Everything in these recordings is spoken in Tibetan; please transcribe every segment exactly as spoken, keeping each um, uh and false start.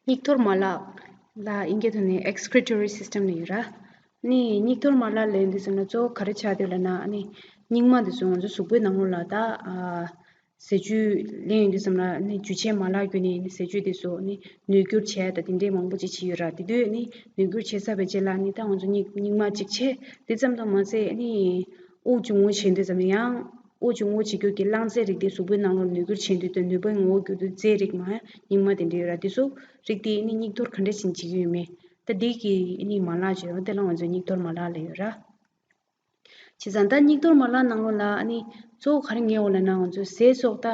སྙིགས་གཏོར་མ་ལག་ལ་ཨིན་སྐད་ཐོག་ནས་excretory system ལབ་ཡོད་ར། ནི་སྙིགས་གཏོར་མ་ལག་ལབ་དུས་ཙམ་ན་གཙོ་བོ་ག་རེ་ཆགས་འདུག་ལབ་ན། ནི་སྙིགས་མ་དེ་ཚོ་ང་ཚོ་གཟུགས་པོའི་ནང་ལོགས་ལ་ད་ཟས་བཅུད་ལེན་ཡོང་དུས་ཙམ་ལ་ནི་འཇུ་བྱེད་མ་ལག་བརྒྱུད་ནས་ནི་ཟས་བཅུད་དེ་ཚོ་ནི་ནུས་སྒྱུར་བྱས་ད་དེ་འདྲའི་མང་པོ་ཅིག་བྱས་ཡོད་ར། དེ་དུས་ནི་ནུས་སྒྱུར་བྱས་ཚར་བའི་རྗེས་ལ་ནི་ད་ང་ཚོ་སྙིགས་སྙིགས་མ་ཅིག་བྱས། དེ་ཙམ་དུ་མ་ཟད་ནི་དབུགས་འབྱུང་བ་བྱེད་དུས་ཙམ་ཡང་དབུགས་འབྱུང་བ་བྱེད་རྒྱུ་གི་རླངས་རྫས་རིགས་དེ་གཟུགས་པོའི་ནང་ལ་ནུས་སྒྱུར་བྱེད་དུས་དང་ནུས་པའི་ངོ་བོ་འགྱུར་དུས་རྫས་རིགས་མ་སྙིགས་མ་དེ་འདྲ་ཡོད་ར། དེ་ཚོ་རིགས་དེ་ནི་སྙིགས་གཏོར་ག་འདྲ་བྱས་ནས་བྱེད་ཀྱི་ཡོད་མེད་ད་དེ་གི་ནི་མ་ལག་ཅིག་ཡོད་ར། དེ་ལ་ང་ཚོ་སྙིགས་གཏོར་མ་ལག་ལབ་ཡོད་ར། བྱས་ཙང་ད་སྙིགས་གཏོར་མ་ལག་ནང་ལོགས་ལ་ནི་གཙོ་བོ་ག་རེ་ངེས་འོ་ལབ་ན། ང་ཚོ་ཟས་སོགས་ད་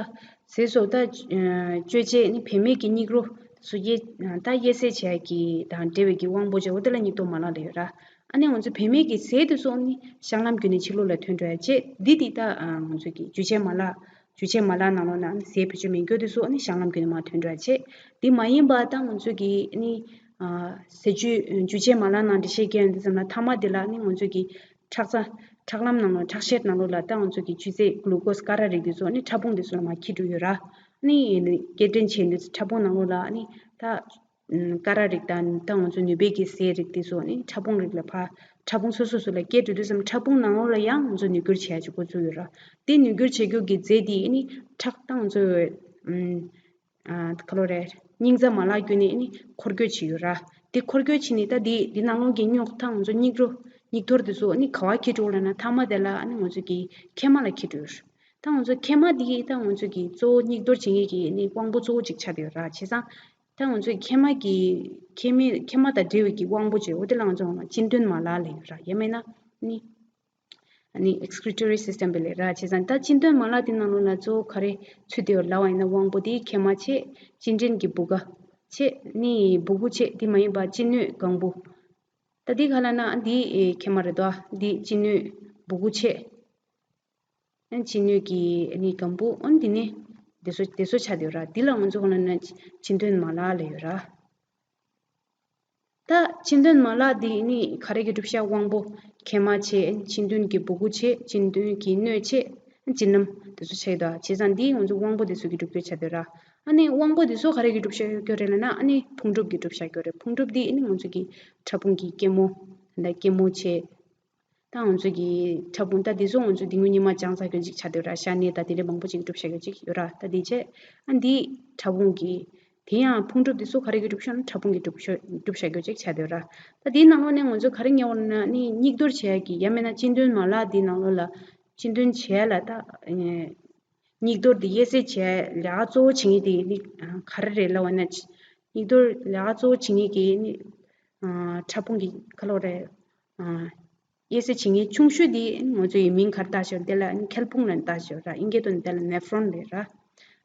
ཟས་སོགས་ད་སྤྱོད་བྱེད་ནི་བེད་མེད་ཀྱི་སྙིགས་རོ་སོགས་དབྱེ་ད་དབྱེ་གསེས་བྱེད་ཀྱི་དང་འབྲེལ་བའི་གི་དབང་པོ་བྱས་འོ་དེ་ལ་སྙིགས་གཏོར་མ་ལག་ལབ་ཡོད་ར། ཨ་ནི་ང་ཚོ་བེད་མེད་ཀྱི་ཟས་དེ་ཚོ་ནི་བཤང་ལམ་བརྒྱུད་ནས་ཕྱི་ལོགས་ལ་ཐོན་འགྲོ་ཡ་བྱས། འདི་དེ་ད་ང་ཚོ་གི་འཇུ་བྱེད་མ་ལག་འཇུ་བྱེད་མ་ལག་ནང་ལོགས་ན་ཟས་བེད་སྤྱོད་མི་དགོས་དེ་ཚོ་ནི་བཤང་ལམ་བརྒྱུད་ནས་མར་ཐོན་འགྲོ་ཡ་བྱས། འདི་མ་ཡིན་པ་ད་ང་ཚོ་གི་ནི་ཟས་བཅུད་འཇུ་བྱེད་མ་ལག་ནང་འགྲེལ་བཤད་རྒྱག་ཡོང་དུས་ཙམ་ལ་མཐའ་མ་དེ་ལ་ནི་ང་ཚོ་གི་ཁྲག་རྩ་ཁྲག་ལམ་ནང་ལོགས་ཁྲག་ཤེད་ནང་ལོགས་ལ་ད་ང་ཚོ་གི་བཅུད་རྫས་གླུ་ཀོས་ཀ་ར་རིགས་དེ་ཚོ་ནི་ཕྲ་ཕུང་དེ་ཚོ་ལ་མར་འཁྱེར་འགྲོ་ཡོད་ར། ནི་སྐྱེལ་འདྲེན་བྱས་ནས་ཕྲ་ཕུང་ནང་ལོགས་ལ་ནི་ད་ཀ་ར་རིགས་དང་ད་ང་ཚོ་ནུས་པའི་གི་ཟས་རིགས་དེ་ཚོ་ནི་ཕྲ་ཕུང་རིགས་ལ་ཕར་ཕྲ་ཕུང་སོ་སོ་སོ་ལ་སྐྱེལ་འགྲོ་དུས་ཙམ་ཕྲ་ཕུང་ནང་ལོགས་ལ་ཡང་ང་ཚོ་ནུས་སྒྱུར་བྱེད་ཡ་ཅིག་འགོ་བཙུགས་ཡོད་ར། དེ་ནུས་སྒྱུར་བྱེད་རྒྱུ་གི་རྫས་དེ་ནི་ཁྲག་ད་ང་ཚོ་ཨ་ག་ལོ་རེད། སྙིང་རྩ་མ་ལག་བརྒྱུད་ནས་ནི་འཁོར་སྐྱོད་བྱེད་ཡོད་ར། དེ་འཁོར་སྐྱོད་བྱས་ནས་ད་དེ་དེ་ནང་ལོགས་ཀྱི་རྙོག་ཐང་ང་ཚོ་སྙིགས་རོ་སྙིགས་གཏོར་དེ་ཚོ་ནི་ག་བ་འཁྱེར་འགྲོ་ལབ་ན་མཐའ་མ་དེ་ལ་ནི་ང་ཚོ་གི་མཁལ་མ་ལ་འཁྱེར་འགྲོ་ཡོད་ར། ད་ང་ཚོ་མཁལ་མ་དེ་ད་ང་ཚོ་གི་གཙོ་བོ་སྙིགས་གཏོར་བྱེད་མཁན་གྱི་ནི་དབང་པོ་གཙོ་བོ་གཅིག་ཆགས་བསྡད་ཡོད་ར། བྱས་ཙང་ད་ང་ཚོའི་མཁལ་མ་གི་མཁལ་མའི་མཁལ་མ་དང་འབྲེལ་བའི་གི་དབང་པོ་བྱས་འོ་དེ་ལ་ང་ཚོ་གཅིན་འདོན་མ་ལག་ལབ་ཡོད་ར། ཡང་མིན་ན་ནི་ནི་excretory system ལབ་ར། བྱས་ཙང་ད་གཅིན་འདོན་མ་ལག་དེ་ནང་ལོགས་ལ་གཙོ་བོ་ག་རེ་ཚུད་དེ་ཡོད་ལབ་པ་ཡིན་ན་དབང་པོ་དེ་མཁལ་མ་བྱས། གཅིན་འདྲེན་གྱི་བུ་ག་བྱས། ནི་སྦུ་གུ་བྱས། དེ་མ་ཡིན་པ་གཅིན་སྣོད་ལྒང་བུ། ད་དེ་ག་ལབ་ན་འདི་མཁལ་མ་རེད་དོ། འདི་གཅིན་སྣོད་སྦུ་གུ་བྱས། གཅིན་སྣོད་ཀྱི་ནི་ལྒང་བུ། འོན་ཏེ་ནི་དེ་ཚོ་དེ་ཚོ་ཆགས་བསྡད་ཡོད་ར། འདི་ལ་ང་ཚོ་ག་ལབ་ན་གཅིན་འདོན་མ་ལག་ལབ་ཡོད་ར། ད་གཅིན་འདོན་མ་ལག་འདི་ནི་ག་རེ་གི་གྲུབ་ཆ། དབང་པོ་མཁལ་མ་བྱས། གཅིན་འདོན་གྱི་སྦུ་གུ་བྱས། གཅིན་འདོན་གྱི་སྣོད་བྱས། གཅིན་སྣམ་དེ་ཚོ་ཆགས་ཡོད་དོ། བྱས་ཙང་འདི་ང་ཚོ་དབང་པོ་དེ་ཚོ་གི་གྲུབ་རྒྱུ་ཆགས་བསྡད་ཡོད་ར། ཨ་ནི་དབང་པོ་དེ་ཚོ་ག་རེ་གི་གྲུབ་ཆ་ཡོད་རྒྱུ་རེད་ལབ་ན་ཨ་ནི་ཕུང་གྲུབ་ཀྱི་གྲུབ་ཆ་ཡོད་རེད། ཕུང་གྲུབ་འདི་ནི་ང་ཚོ་གི་ཕྲ་ཕུང་གི་སྐྱི་མོ་ད་སྐྱི་མོ་བྱས། ད་ང་ཚོ་གི་ཕྲ་ཕུང་ད་དེ་ཚོ་ང་ཚོ་དེ་སྔོན་ཉི་མ་སྦྱངས་ཚར་རྒྱུ་ཅིག་ཆགས་བསྡད་ཡོད་ར། ཤ་གནད་ད་དེ་འདྲ་མང་པོ་ཅིག་གྲུབ་བཞག་རྒྱུ་ཅིག་ཡོད་ར། ད་དེ་བྱས་ཨ་འདི་ཕྲ་ཕུང་གི་དེ་ཡང་ཕུང་གྲུབ་དེ་ཚོ་ག་རེ་གི་གྲུབ་ཆ་ན་ཕྲ་ཕུང་གི་གྲུབ་ཆ་གྲུབ་བཞག་རྒྱུ་ཅིག་ཆགས་བསྡད་ཡོད་ར། ད་དེའི་ནང་ལོགས་ནས་ང་ཚོ་ག་རེ་ངེས་འོ་ན་ནི་སྙིགས་གཏོར་བྱེད་ཡ་གི་ཡང་མིན་ན་གཅིན་འདོན་མ་ལག་དེའི་ནང་ལོགས་ལ་གཅིན་འདོན་བྱེད་ཡ་ལ་ད་སྙིགས་གཏོར་དེ་དབྱེ་གསེས་བྱེད་ཡ་ལས་ཀ་གཙོ་བོ་བྱེད་མཁན་དེ་ནི་ག་རེ་རེད་ལབ་པ་ན། སྙིགས་གཏོར་ལས་ཀ་གཙོ་བོ་བྱེད་མཁན་གྱི་ནི་ཕྲ་ཕུང་གི་ག་ལབ་རེད། དབྱེ་གསེས་བྱེད་མཁན་ཆུང་ཤོས་དེ་ང་ཚོ་ཡི་མིང་ག་རེ་བཏགས་ཤག་དེ་ལ་ནི་མཁལ་ཕུང་ལབ་བཏགས་ཤག་ར། ཨིན་སྐད་ཐོག་ནས་དེ་ལ་ནེ་ཕྲོན་ལབ་ར།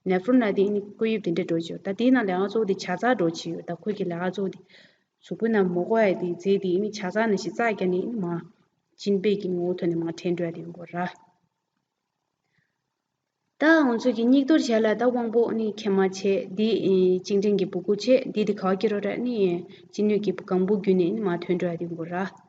ནེ་ཕྲོན་ལབ་དེ་ནི་ཀོ་ཡིབ་དེ་འདྲ་འགྲོ་བྱེད་ཡོད། ད་དེའི་ནང་ལས་ཀ་གཙོ་བོ་དེ་ཇ་ཚགས་འགྲོ་བྱེད་ཡོད། ད་ཁོའི་གི་ལས་ཀ་གཙོ་བོ་དེ་གཟུགས་པོའི་ནང་མོ་གོ་ཡ་དེ་རྫས་དེ་ནི་ཇ་ཚགས་ནང་བཞིན་བཙགས་རྒྱག་ནི་ནི་མ་གཅིན་པའི་གི་ངོ་བོ་ཐོག་ནས་མ་འདྲེན་འགྲོ་ཡ་དེ་ཡོང་གི་ཡོད་ར། ད་ང་ཚོ་གི་སྙིགས་གཏོར་བྱས་ལ་ད་དབང་པོ་ནི་མཁལ་མ་བྱས། འདི་གཅིན་འདྲེན་གྱི་སྦུ་གུ་བྱས། འདི་དེ་ག་བ་འཁྱེར་རོ་ར་ནི་གཅིན་སྣོད་ཀྱི་ལྒང་བུ་བརྒྱུད་ནས་ནི་མར་ཐོན་འགྲོ་ཡ་དེ་ཡོང་གི་ཡོད་ར།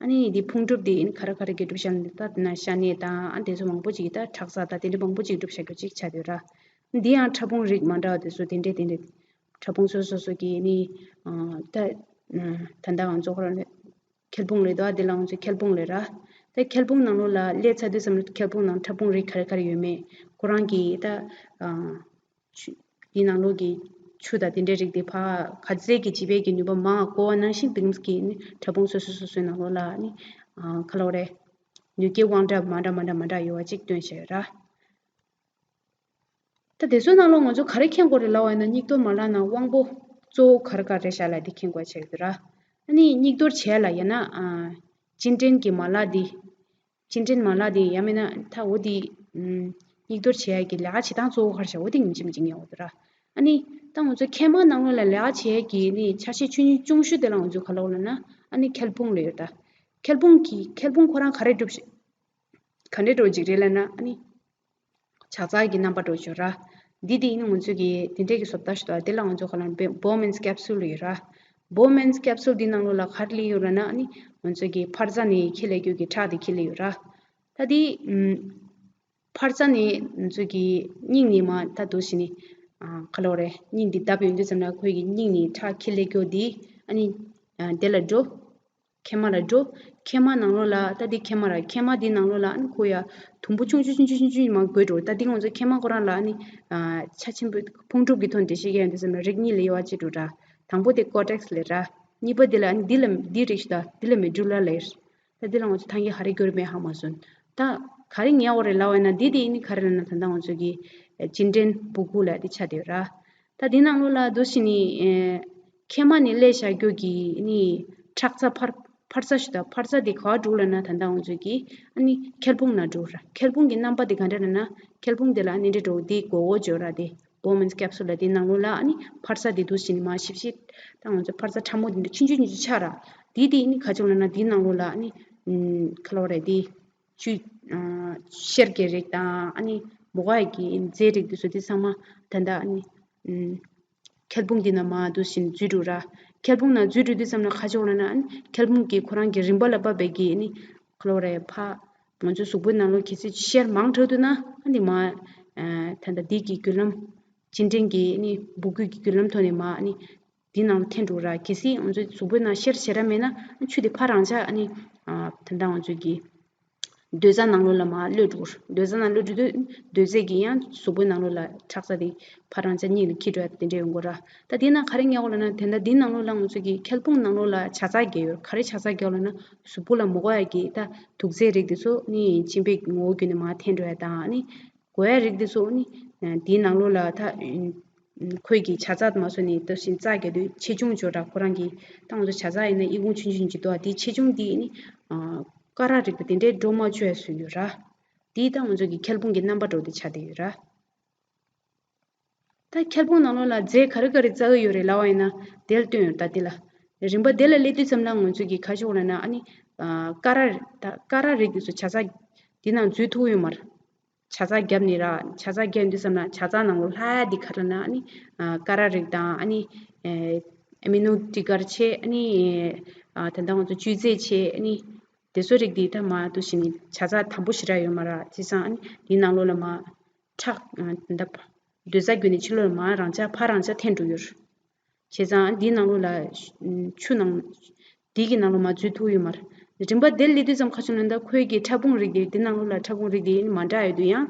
ཨ་ནི་འདི་ཕུང་གྲུབ་དེ་ནི་ག་རེ་ག་རེ་གི་གྲུབ་ཆ་ནི་ད་དེ་ན་ཤ་གནད་དང་ཨ་དེ་ཚོ་མང་པོ་ཅིག་གི་ད་ཁྲག་རྩ་དང་དེ་འདྲ་མང་པོ་ཅིག་གྲུབ་བཞག་རྒྱུ་ཅིག་ཆགས་བསྡད་ཡོད་ར། འདི་ཡང་ཕྲ་ཕུང་རིགས་མ་འདྲ་བ་དེ་ཚོ་དེ་འདྲས་དེ་འདྲས་ཕྲ་ཕུང་སོ་སོ་སོ་གི་ནི་ད་ད་ལྟ་ང་ཚོ་ཁོ་རང་ནི་མཁལ་ཕུང་ལབ་དོ། དེ་ལ་ང་ཚོས་མཁལ་ཕུང་ལབ་ར། ད་མཁལ་ཕུང་ནང་ལོགས་ལ་སླེབས་ཚར་དུས་ཙམ་ལ་མཁལ་ཕུང་ནང་ཕྲ་ཕུང་རིགས་ག་རེ་ག་རེ་ཡོད་མེད་ཁོ་རང་གིས་ད་ཆུ་དེའི་ནང་ལོགས་ཀྱི་ཆུ་དང་དེ་འདྲའི་རིགས་དེ་ཕར་ག་ཚད་ཀྱི་བྱེད་པའི་གི་ནུས་པ་མང་བ་བཀོལ་བ་ནང་བཞིན་དེ་གི་ནི་ཕྲ་ཕུང་སོ་སོ་སོ་སོའི་ནང་ལོགས་ལ་ནི་ག་ལབ་རེད། ནུས་སྐྱེད་དབང་གྲགས་མ་འདྲ་མ་འདྲ་མ་འདྲ་ཡོད་པ་ཅིག་སྟོན་བཞག་ཡོད་ར། ད་དེ་ཚོའི་ནང་ལོགས་ང་ཚོ་ག་རེ་མཁྱེན་དགོས་རེད་ལབ་པ་ཡིན་ན་སྙིགས་གཏོར་མ་ལག་ནང་དབང་པོ་གཙོ་བོ་ག་རེ་ག་རེ་བཞག་ལ་དེ་མཁྱེན་དགོས་བྱས་ཡོད་ར། ཨ་ནི་སྙིགས་གཏོར་བྱས་ལ་ཡང་ན་ཨ་གཅིན་འདྲེན་གྱི་མ་ལག་འདི། གཅིན་འདྲེན་མ་ལག་འདི་ཡང་མིན་ན་ད་འོ་འདི་ཨམ་སྙིགས་གཏོར་བྱེད་ཡ་གི་ལས་ཀ་བྱེད་སྟངས་གཙོ་བོ་ག་རེ་བྱ་འོ་འདི་ངེས་ཅན་མི་གཅིག་ངེས་འོ་དེ་ར། ཨ་ནི་ད་ང་ཚོ་མཁལ་མ་ནང་ལོགས་ལ་ལས་ཀ་བྱེད་ཡ་གི་ནི་ཆ་ཤས་ཆུང་ཆུང་ཆུང་ཤོས་དེ་ལ་ང་ཚོས་ག་ལབ་ལབ་ན་ཨ་ནི་མཁལ་ཕུང་ལབ་ཡོད་ད། མཁལ་ཕུང་གི་མཁལ་ཕུང་ཁོ་རང་ག་རེ་སྒྲུབ་བྱེད་ག་འདྲས་འགྲོ་ཅིག་རེད་ལབ་ན་ཨ་ནི། ཇ་ཚགས་ཀྱི་རྣམ་པ་འགྲོ་ཆོག་ར། འདི་དེ་ཡིན་ན་ང་ཚོས་ཀྱི་དེ་འདྲས་ཀྱི་བཟོ་ལྟ་ཞིག་འདུག་དེ་ལ་ང་ཚོས་ག་ལབ་ན་བོ་མེན་སི་ཀེབ་སུལ་ཡོད་ར། བོ་མེན་སི་ཀེབ་སུལ་འདི་ནང་ལོགས་ལ་ག་རེ་སླེབས་ཡོད་ར་ན་ཨ་ནི་ང་ཚོས་ཀྱི་འཕར་རྩ་ནས་འཁྱེར་སླེབས་རྒྱུ་གི་ཁྲག་དེ་འཁྱེར་སླེབས་ཡོད་ར། ད་དེ་ཨམ་འཕར་རྩ་ནས་ང་ཚོས་ཀྱི་སྙིང་ནས་མར་ད་འདུག་བྱས་ནས་ ཨ་ག་ལོ་རེད། སྙིང་འདི་བརྡབས་ཡོང་དུས་ཙམ་ལ་ཁོའི་གི་སྙིང་ནས་ཁྲག་ཁྱི་ལེ་སྐྱོ་འདི་ཨ་ནི་ཨ་དེ་ལ་འགྲོ། མཁལ་མ་ལ་འགྲོ། མཁལ་མ་ནང་ལོགས་ལ་ད་འདི་མཁལ་མ་ར་མཁལ་མ་འདི་ནང་ལོགས་ལ་ཨ་ནི་ཁོ་ཡ་དུམ་བུ་ཆུང་ཆུང་ཆུང་ཆུང་ཆུང་ཆུང་མ་འགོས་འགྲོ། ད་འདི་ང་ཚོ་མཁལ་མ་ཁོ་རང་ལ་ཨ་ནི་ཨ་ཆ་ཆེན་པོའི་ཕུང་གྲུབ་ཀྱི་ཐོག་ནས་འགྲེལ་བཤད་རྒྱག་ཡོང་དུས་ཙམ་ལ་རིགས་གཉིས་ལ་དབྱེ་བ་ཕྱེ་འགྲོ་ར། དང་པོ་དེ་ཀོར་ཊེག་སི་ལབ་ར། གཉིས་པ་དེ་ལ་ཨ་ནི་འདི་ལ་འདི་རིགས་ཤིག་ད་འདི་ལ་མེ་ཌུ་ལ་ལབ་ཡོད། ད་འདི་ལ་ང་ཚོ་ཐང་གི་ཧ་རེ་གྱོར་མེད་ཧ་མ་སོན། ད་ག་རེ་ཉལ་བ་རེད་ལབ་པ་ཡིན་ན་འདི་དེ་ཨ་ནི་ག་རེ་ལབ་ན་ད་ལྟ་ང་ཚོ་གི་ཨེ་སྤྱི་མགྲིན་སྦུ་གུ་ལབ་དེ་ཆགས་བསྡད་ཡོད་ར། ད་འདི་ནང་ལོགས་ལ་འདུག་སེ་ནི་ཨེ་མཁལ་མ་ནས་སླེབས་བཞག་རྒྱུ་གི་ཨ་ནི་ཁྲག་རྩ་འཕར་འཕར་རྩ་ཞིག་ད་འཕར་རྩ་དེ་ག་པར་འགྲོ་ལབ་ན་ད་ལྟ་ང་ཚོ་གི་ཨ་ནི་མཁལ་དཔུང་ནང་འགྲོ་ར། མཁལ་དཔུང་གི་རྣམ་པ་དེ་ག་འདྲ་ལབ་ན་མཁལ་དཔུང་དེ་ལ་ཨ་ནི་འདྲ་འགྲོ་དེ་མགོ་བོ་འཇོ་ར་དེ། བོ་མན་སི་ཀེབ་སུལ་ལབ་དེ་ནང་ལོགས་ལ་ཨ་ནི་འཕར་རྩ་དེ་འདུག་སེ་ནི་མ་ཞིབ་ཞིབ་ད་ང་ཚོ་འཕར་རྩ་ཕྲ་མོ་དེ་འདྲ་ཆུང་ཆུང་ཆུང་ཆུང་ཆགས་ར། དེ་དེ་ཨ་ནི་ག་ཅུང་ལབ་ན་དེ་ནང་ལོགས་ལ་ཨ་ནི་ཨམ་ག་ལབ་རེད་དེ་བཅུད་ཨ་གཤེར་གྱི་རིགས་དང་ཨ་ནི་མུ་ག་ཡི་གི་རྫས་རིགས་དེ་ཚོ་དེ་ཚང་མ་ད་ལྟ་ཨ་ནི་ཨམ་མཁལ་དཔུང་དེ་ནང་མར་འདུག་སེ་ནི་འཛུལ་འགྲོ་ར། མཁལ་དཔུང་ནང་འཛུལ་འགྲོ་དུས་ཙམ་ལ་ག་ཅུང་ལབ་ན་ཨ་ནི་མཁལ་དཔུང་གི་ཁོ་རང་གི་རིམ་པ་ལ་བབས་པའི་གི་ཨ་ནི་ག་ལབ་རེད་ཕ་ང་ཚོའི་གཟུགས་པོའི་ནང་ལོགས་གལ་སྲིད་གཤེར་མང་དྲགས་འདུག་ན་ཨ་ནི་མར་ཨ་ད་ལྟ་འདི་གི་བརྒྱུད་ལམ་སྤྱི་མགྲིན་གྱི་ཨ་ནི་སྦུ་གུ་གི་བརྒྱུད་ལམ་ཐོག་ནས་མར་ཨ་ནི་འདི་ནང་ལ་འཐེན་འགྲོ་ར། གལ་སྲིད་ང་ཚོའི་གཟུགས་པོའི་ནང་གཤེར་ཞེ་དྲག་མེད་ན་ཆུ་དེ་ཕར་རང་འཇགས་ཨ་ནི་ཨ་ད་ལྟ་ང་ཚོའི་གི་སྡོད་རྩ་ནང་ལོགས་ལ་མར་གློད་འགྲོ། སྡོད་རྩ་ནང་གློད་འགྲོ་དུས་སྡོད་རྩས་ཀྱིས་ཡང་གཟུགས་པོའི་ནང་ལོགས་ལ་ཁྲག་རྩ་དེ་ཕར་རང་འཇགས་སྙིང་ལ་འཁྱེར་འགྲོ་ཡ་དེ་འདྲ་ཡོང་གི་ར། ད་དེ་ན་ག་རེ་ཉལ་གོ་ལབ་ན་དེ་འདྲ་འདི་ནང་ལོགས་ལ་ང་ཚོ་གི་མཁལ་དཔུང་ནང་ལོགས་ལ་བྱ་ཚྭ་རྒྱག་ཡོད། ག་རེ་བྱ་ཚྭ་རྒྱག་ལབ་ན་གཟུགས་པོ་ལ་མུ་ག་ཡ་གི་ད་དུག་རྫས་རིགས་དེ་ཚོ་ནི་མཆིན་པའི་ངོ་བོ་བརྒྱུད་ནས་མར་འཐེན་འགྲོ་ཡ་དང་ནི་དགོས་ཡ་རིགས་དེ་ཚོ་ནི་དེའི་ནང་ལོགས་ལ་ད་ཁོས་ཀྱི་བྱ་ཚྭ་དུ་མ་སོ་ནི་ད་བཞིན་རྩ་རྒྱག་དུས་ཆེ་ཆུང་འབྱོར་ར། ཁོ་རང་གི་ད་ང་ཚོ་བྱ་ཚྭ་ཡིན་ན་ཨི་ཁུང་ཆུང་ཆུང་ཅིག་འདུག་ཨ། དེ་ཆེ་ཆུང་དེ་ནི་ཀ་ར་རིགས་དེ་འདྲའི་འགྲོ་མ་བཅུག་ཡ་བཟོས་ཡོད་ར། དེ་ད་ང་ཚོ་གི་མཁལ་དཔུང་གི་རྣམ་པ་འདྲ་བོ་དེ་ཆགས་བསྡད་ཡོད་ར། ད་མཁལ་དཔུང་ནང་ལོགས་ལ་རྫས་ག་རེ་ག་རེ་བཙའ་གི་ཡོད་རེད་ལབ་པ་ཡིན་ན་དེ་ལ་སྟོན་ཡོད་ད་དེ་ལ། རིམ་པ་དེ་ལ་སླེབས་དུས་ཙམ་ལ་ང་ཚོ་གི་ཁ་ཕྱོགས་ལ་ན་ཨ་ནི་ཀ་ར་ད་ཀ་ར་རིགས་དེ་ཚོ་བྱ་ཚྭ་དེ་ནང་འཛུལ་ཐུབ་ཡོད་མ་རེད། བྱ་ཚྭ་བརྒྱབ་ནི་ར། བྱ་ཚྭ་བརྒྱབ་དུས་ཙམ་ལ་བྱ་ཚྭ་ནང་ལོགས་ལྷ་དེ་ག་རེ་ལབ་ན་ཨ་ནི་ཀ་ར་རིགས་དང་ཨ་ནི་ཨེ་མི་ནུ་ཏི་ཀར་ཆེ་ཨ་ནི་ཨེ་ད་ལྟ་ང་ཚོ་བཅུད་རྫས་ཆེ་ཨ་ནི་དེ་ཚོ་རིགས་དེ་ད་མར་འདུག་སེ་ནི་བྱ་ཚྭ་དམ་པོ་ཞེ་དྲག་ཡོད་མ་རེད། བྱས་ཙང་ཨ་ནི་དེའི་ནང་ལོགས་ལ་མར་ཁྲག་ད་སྡོད་རྩ་བརྒྱུད་ནས་ཕྱི་ལོགས་ལ་མར་རང་འཇགས་ཕར་རང་འཇགས་འཐེན་འགྲོ་ཡོད་རེད། བྱས་ཙང་འདིའི་ནང་ལོགས་ལ་ཆུ་ནང་འདི་གི་ནང་ལོགས་མར་འཛུལ་ཐུབ་ཡོད་མ་རེད། རིམ་པ་དེ་སླེབས་དུས་ཙམ་ཁ་ཕྱོགས་ནས་ད་ཁོའི་གི་ཕྲ་ཕུང་རིགས་དེ་འདི་ནང་ལོགས་ལ་ཕྲ་ཕུང་རིགས་དེ་མ་འདྲ་ཡོད་དུས་ཡང་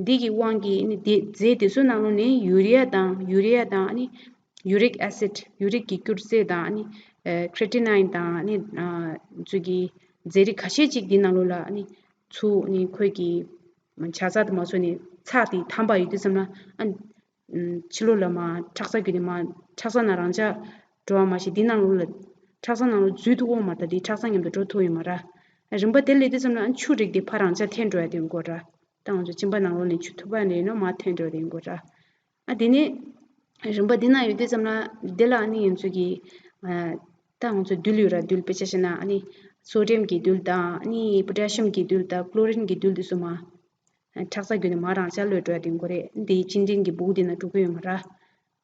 འདི་གི་དབང་གིས་ནི་དེ་རྫས་དེ་ཚོའི་ནང་ལོགས་ནས་ཡུ་རི་ཡ་དང་ཡུ་རི་ཡ་དང་ཨ་ནི་ཡུ་རིག་ཨེ་སིད་ཡུ་རིག་གི་སྐྱུར་རྫས་དང་ཨ་ནི་ཁྲེ་ཊི་ནའིན་དང་ཨ་ནི་ཚུ་གི་རྫས་རིགས་ཁ་ཤས་ཅིག་འདི་ནང་ལོགས་ལ་ཨ་ནི་ཚུ་ནི་ཁོའི་གི་བྱ་ཚྭ་དུ་མ་སོ་ནི་ཚྭ་དེ་དམ་པ་ཡོད་དུས་ཙམ་ལ་ཨ་ནི་ཕྱི་ལོགས་ལ་མར་ཁྲག་རྩ་བརྒྱུད་དེ་མར་ཁྲག་རྩ་ནང་རང་འཇགས་འགྲོ་བ་མ་གཞི་འདི་ནང་ལོགས་ལ་ཁྲག་རྩ་ནང་ལོགས་འཛུལ་ཐུབ་ཀྱི་ཡོད་མ་རེད། ད་འདི་ཁྲག་རྩ་མཉམ་དུ་འགྲོ་ཐུབ་ཡོད་མ་རེད། རིམ་པ་དེ་སླེབས་དུས་ཙམ་ལ་ཨ་ཆུ་རིགས་དེ་ཕར་རང་འཇགས་འཐེན་འགྲོ་ཡ་དེ་ཡོང་གི་རེད། ད་ང་ཚོ་གཅིན་པ་ནང་ལོགས་ནས་ཆུ་ཐུབ་པ་ནས་ཡིན་ན་མར་འཐེན་འགྲོ་ཡ་དེ་ཡོང་གི་རེད། ཨ་དེ་ནས་རིམ་པ་འདི་ན་ཡོད་དུས་ཙམ་ལ་འདི་ལ་ཨ་ནི་ང་ཚོ་གི་ཨ་ད་ང་ཚོ་རྡུལ་ཡོད་ར། རྡུལ་དཔེ་ཆ་བཞག་ན་ཨ་ནི་སོ་ཌི་ཡམ་གྱི་རྡུལ་དང་ཨ་ནི་པོ་ཊེ་ཤི་ཡམ་གྱི་རྡུལ་དང་ཀློ་རིན་གྱི་རྡུལ་དེ་ཚོ་མར་ཁྲག་རྩ་བརྒྱུད་ནས་མར་རང་འཇགས་གློད་འགྲོ་ཡ་དེ་ཡོང་གི་རེད། འདི་སྤྱི་མགྲིན་གྱི་སྦུག་འདི་ན་འགྲོ་གི་ཡོད་མ་རེད།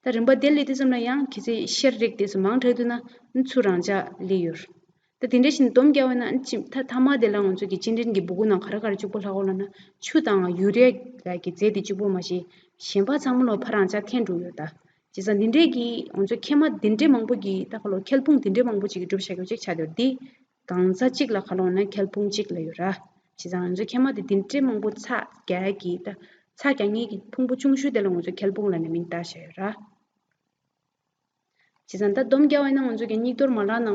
ད་རིམ་པ་དེ་སླེབས་དུས་ཙམ་ལ་ཡང་གལ་སྲིད་གཤེར་རིགས་དེ་ཚོ་མང་དྲགས་འདུག་ན་ཚུར་རང་འཇགས་སླེབས་ཡོད། ད་དེ་འདྲ་བཞིན་སྡོམ་རྒྱག་པ་ན་ཅི་ད་ཐ་མ་དེ་ལ་ང་ཚོ་གི་སྤྱི་མགྲིན་གྱི་སྦུག་གུ་ནང་ག་རེ་ག་རེ་གཅིག་པོ་ལྷག་གོ་ལབ་ན་ཆུ་དང་ཡུ་རི་ཡ་གི་རྫས་དེ་གཅིག་པོ་མ་གཞི་གཞན་པ་ཚང་མ་ལོ་ཕར་རང་འཇགས་འཐེན་འགྲོ་ཡོད་ད། བྱས་ཙང་འདི་འདྲས་ཀྱི་ང་ཚོ་མཁལ་མ་འདི་འདྲས་མང་པོ་གི་ད་ག་ལོ་མཁལ་དཔུང་འདི་འདྲས་མང་པོ་ཅིག་གི་གྲུབ་བཞག་རྒྱུ་ཅིག་ཆགས་འདུག་འདི་གང་ཚ་གཅིག་ལ་ག་ལོ་ན་མཁལ་དཔུང་གཅིག་ལ་ཡོད་ར། བྱས་ཙང་ང་ཚོ་མཁལ་མ་དེ་འདི་འདྲས་མང་པོ་ཚ་རྒྱག་གི་ད་ཚ་རྒྱག་མཁན་གྱི་ཕུང་པོ་ཆུང་ཤོས་དེ་ལ་ང་ཚོ་མཁལ་དཔུང་ལབ་ནས་མིང་བཏགས་བཞག་ཡོད་ར། བྱས་ཙང་ད་སྡོམ་རྒྱག་པ་ཡིན་ན་ང་ཚོ་གི་སྙིགས་དོར་མ་ལག་ནང་